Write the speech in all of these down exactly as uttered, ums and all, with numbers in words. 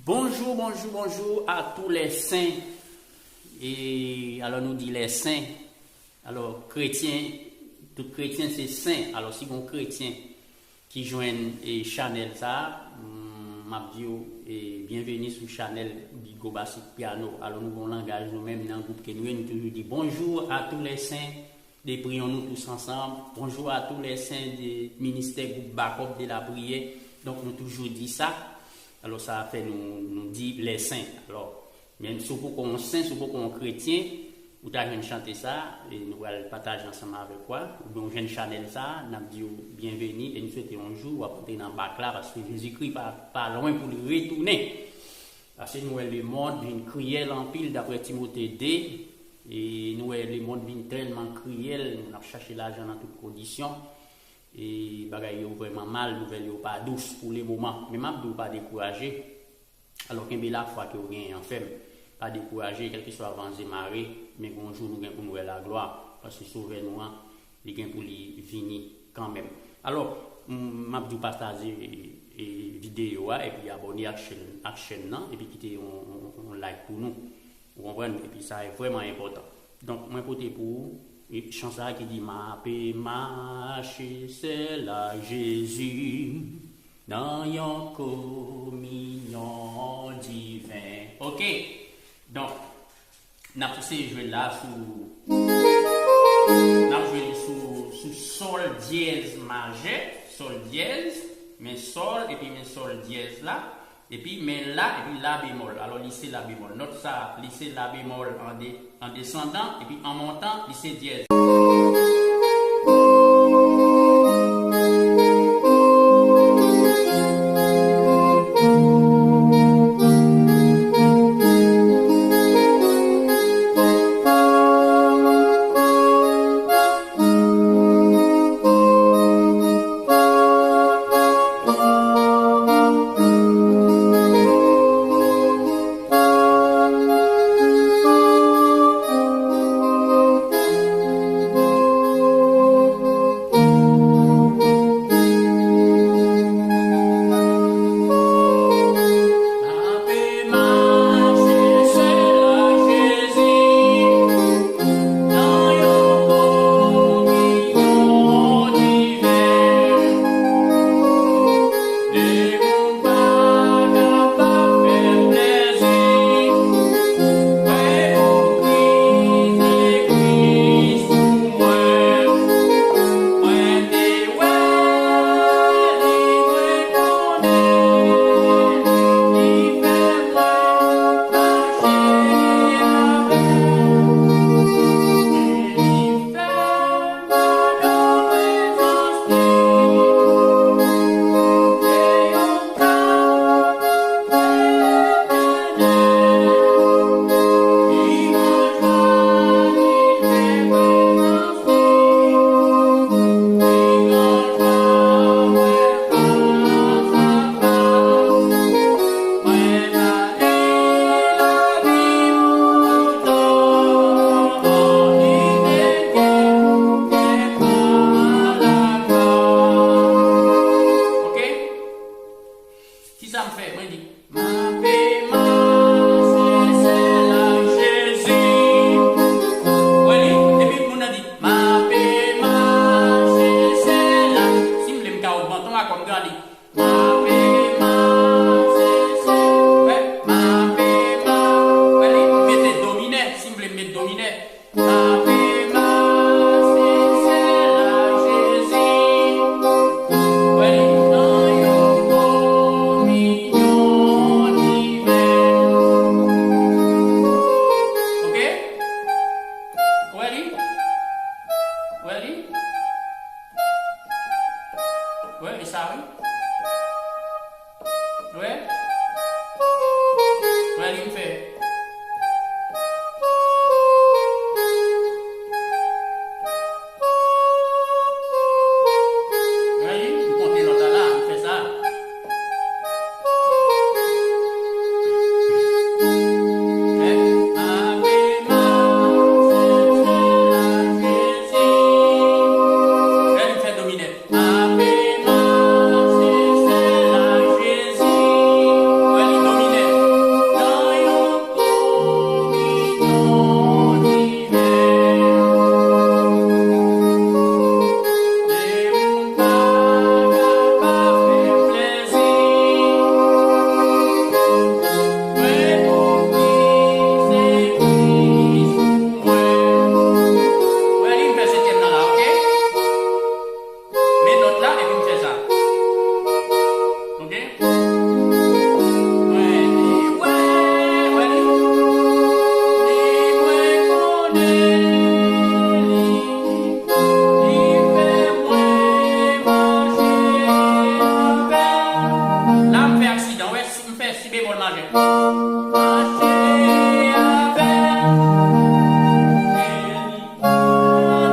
Bonjou, bonjou, bonjou a tou lè sen. E alò nou di lè sen. Alò kretyen, tout kretyen se sen. Alò si gon kretyen ki jwenn e chanèl sa, m ap di w e byenveni sou chanèl Bigo Basic Piano. Alò nou gon langaj nou menm nan gwoup ke nou ye, nou toujou di bonjou a tou lè sen de Prions-nous tous ensemble. Bonjou a tou lè sen de ministè gwoup Bakòp de la priyè. Donk nou toujou di sa. Alò sa fè nou, nou di lè sen. Alò, men si w poko yon sen, si w poko yon kretyen, ou ta jwenn chante sa, e nou pral pataje ansanm avèk ou a, oubyen w jwenn chanèl sa, n ap di w byenveni e n swete yon jou w ap antre nan bak la, paske Jezikri pa, pa lwen pou li retounen. Paske nou wè lemonn vin kriyèl anpil, daprè Timote de, e nou wè lemonn vin tèlman kriyèl, moun ap chache lajan nan tout kondisyon, e bagay yo vrèman mal, nouvèl yo pa dous pou lemoman. Men m ap di w pa dekouraje, alò kenbe lafwa ke w genyen an fèm. Pa dekouraje, kèlkeswa van e mare, men gon jou nou gen pou n wè laglwa, paske Sovè nou an, li gen pou li vini kanmenm. Alò, m ap di w pataje e, e, videyo a, epi abòne ak chèn, ak chèn nan, epi kite yon, yon, yon like pou nou. Ou konprann? Epi sa e vrèman enpòtan. Donk, mwen pote pou ou e, chan sa ki di, "M ape mache sèl ak Jezi nan yon kominyon diven." Oke? Donk, n ap eseye jwe l la sou, n ap jwe l sou, sou sòl dyèz majè, sòl dyèz, men sòl, epi men sòl dyèz la, epi men la, epi la bemòl. Alò, li se la bemòl. Nòt sa, li se la bemòl an de, an desandan, epi an montan, li se dyèz. Oke? Kisa m fè? Mwen di, "M ape mache sèl ak Jezi." Wè li, epi moun nan di, "M ape mache sèl ak." Si m vle, m ka ogmante yon akò, m ka di, "M ape mache sèl." Wè, "M ape ma-," wè li, m mete do minè, si m vle, m met do minè. Ape mache sèl ak Jezi. Wè li nan yon kominyon diven. Mache avè m, e li pa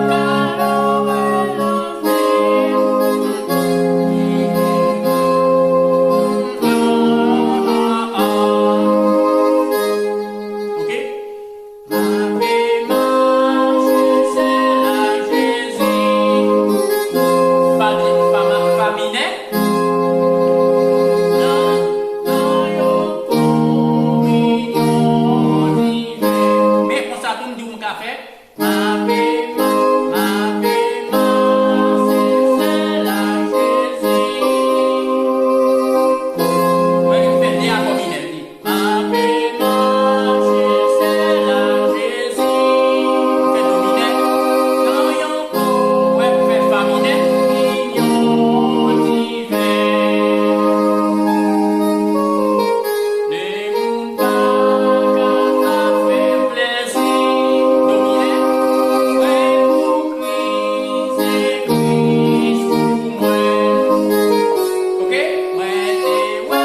ka love love. Ok? M ape mache sèl ak Jezi. Fa, fa, fa minè. Nan, nan yon kominyon diven. Men konsa tou m di w m ka fè. M ape, m ape mache sèl ak Jezi. Mwen vin fè de akò minè, m di. M ape mache sèl ak Jezi. M fè do minè. Nan yon kou, wè, m fè fa minè. Minyon diven. Demoun pa ka pa fè m plezi. Do minè. Mwen pou Kris e Kris pou mwen. Ok? Mwen te wè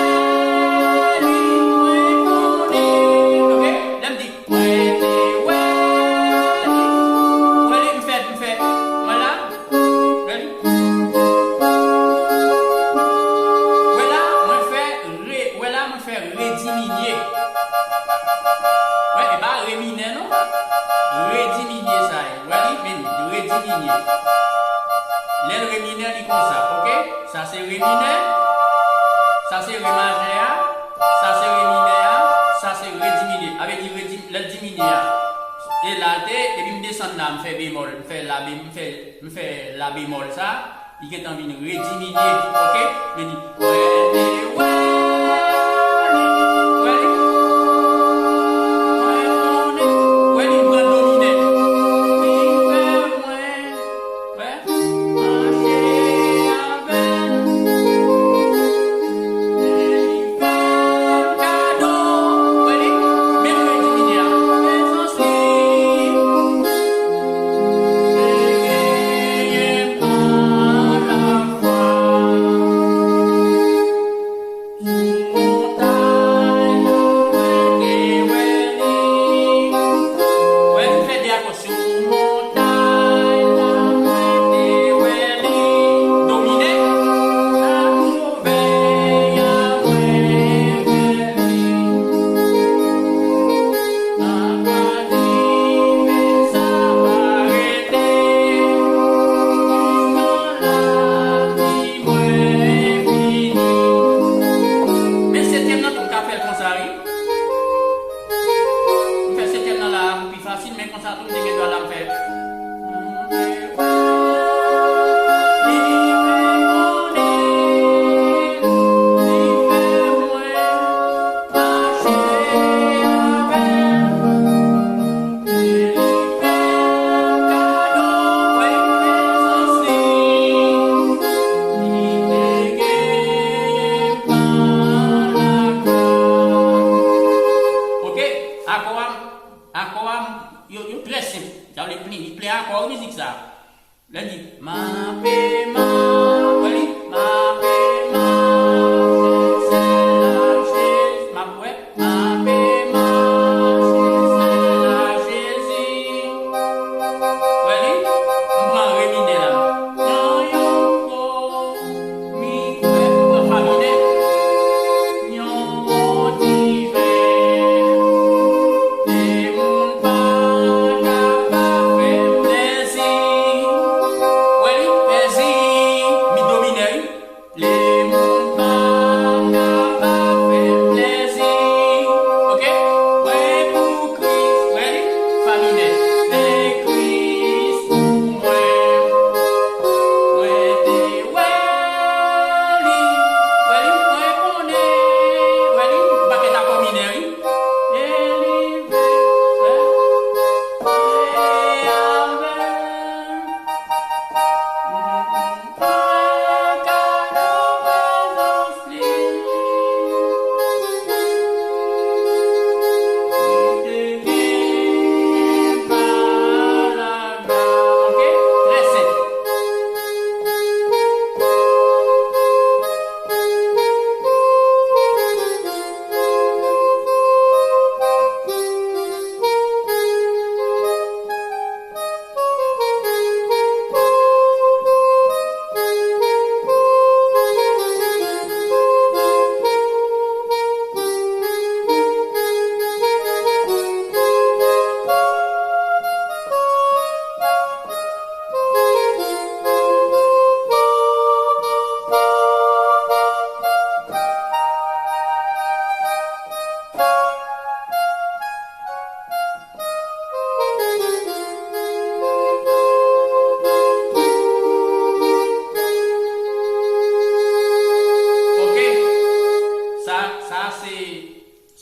li, mwen konnen. Ok? Lè m di, mwen te wè li. Wè li, m fè, m fè. Wè la. Wè li. Wè la, mwen fè re, wè la, mwen fè re diminye. Wè, e pa re minè, non. Re diminye sa ye. Wè li, men re diminye. Lè l re minè, li konsa, ok? Sa se re minè. Sa se re majè a. Sa se re minè a. Sa se re diminye. A vle di re di-, lè l diminye a. E la l te, epi m desann la, m fè bemòl, m fè la be-, m fè, m fè la bemòl sa. Li gentan vin re diminye, ok? Men li, wè li, wè li, wè li. Mwen konnen, wè li pran do minè. Li fè mwen, wè, mache avè l. E li fè m kado, wè li, menm re diminye a. Prezans li. Te genyen pa lafwa. Sou montay la, mwen te wè li. Wè li fè de akò. Sou montay la, mwen te wè li. Do minè. Ak Vèy a mwen fè li. Apa diven sa pa rete. Jistan lavi mwen fini. Men setyèm nan tou m ka fè l konsa, wi. M fè setyèm nan la pou pi fasil, men konsa tou m te gen dwa la m fè. Ok, akò a, akò a, yo, yo trè senp. Sa vle di, li plen akò mizik sa. Lè l di, m ape, m ape, wè li, m ape mache sèl ak Jezi. M ap wè, m ape mache sèl ak Jezi. Wè li, m pran re minè la. Nan yon ko, mi, wè, m pran fa minè. Yon diven. Demoun pa ka pa fè m plezi. Wè li, plezi.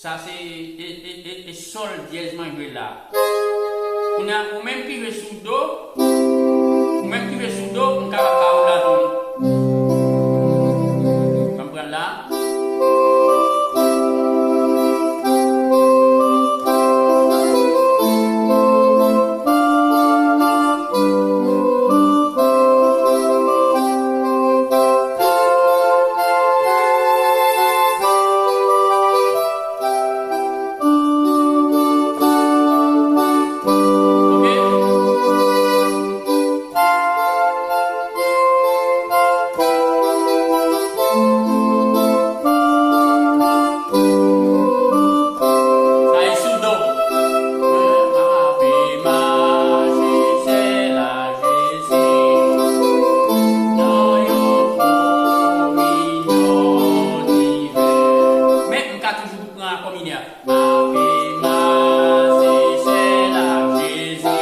Sa se e, e, e, e sòl dyèz mwen jwe la. Kounye a, ou menm ki jwe sou do, ou menm ki jwe sou do, m kapab ba ou la tou. Ann pran la. Sa e sou do. Mwen ape mache, sèl a Jezi, nan yon kominyon divin. Men m ka toujou pran akò minè a. Mache, mache, sèl a Jezi.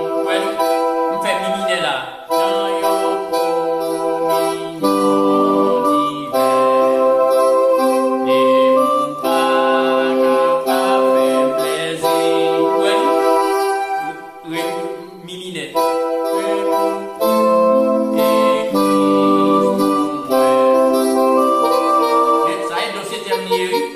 Ou wè, m fè mi minè la. Nan yon kominyon divin. De moun pa kapab fè m plezi. Ou wè, re, mi minè. E Kris pou mwen. Sa e do setyèm li ye, wi.